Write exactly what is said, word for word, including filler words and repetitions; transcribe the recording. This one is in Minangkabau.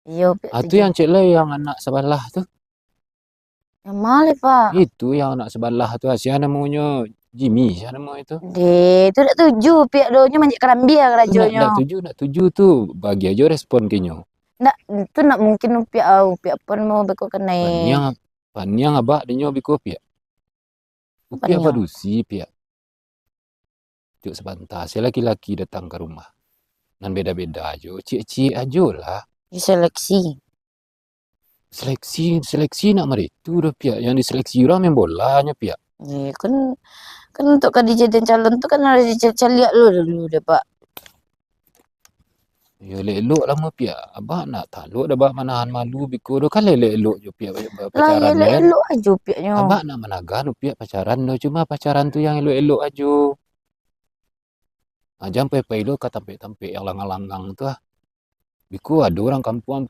Iyo, Piak. Ah, tu yang cek lai yang anak sabalah tu. Yang ma lai, Pak? Itu yang anak sabalah tu, ah, sia namonyo Jimmy, sia namo itu. Deh, tu dak tuju, Piak, do. Nyo manjek karambia karajonyo. Ndak tuju, ndak tuju tu. Bagi ajo respon ka inyo. Ndak, tu ndak mungkin, Piak, au. Piak pun mau beko kanai. Paniang, paniang abak dinyo beko, Piak. Upiak padusi, Piak. Cuk sabanta, si laki-laki datang ka rumah. Nan beda-beda ajo, ciek-ciek ajo lah. Diseleksi. Seleksi, seleksi nak maritu doh, Piak. Yang diseleksi urang main bolanyo, Piak. Eh, kan, kan untuk ka dijadian calon tu kan harus dicaliak dulu, dulu deh, Pak. Yo, elok-elok lah mah, Piak. Abak nak talok dah, abak manahan malu biko doh. Kan elok-elok jo, Piak, ba-, ba-, pacaran, kan? Lah, elok-elok ajo, Piak, nyo. Abak nak managah, Piak, pacaran doh. Cuma pacaran tu yang elok-elok ajo. Ah, jan pai-pai lo ka tampek-tampek yang langang-langang tu, ah. Biko ado urang kampuang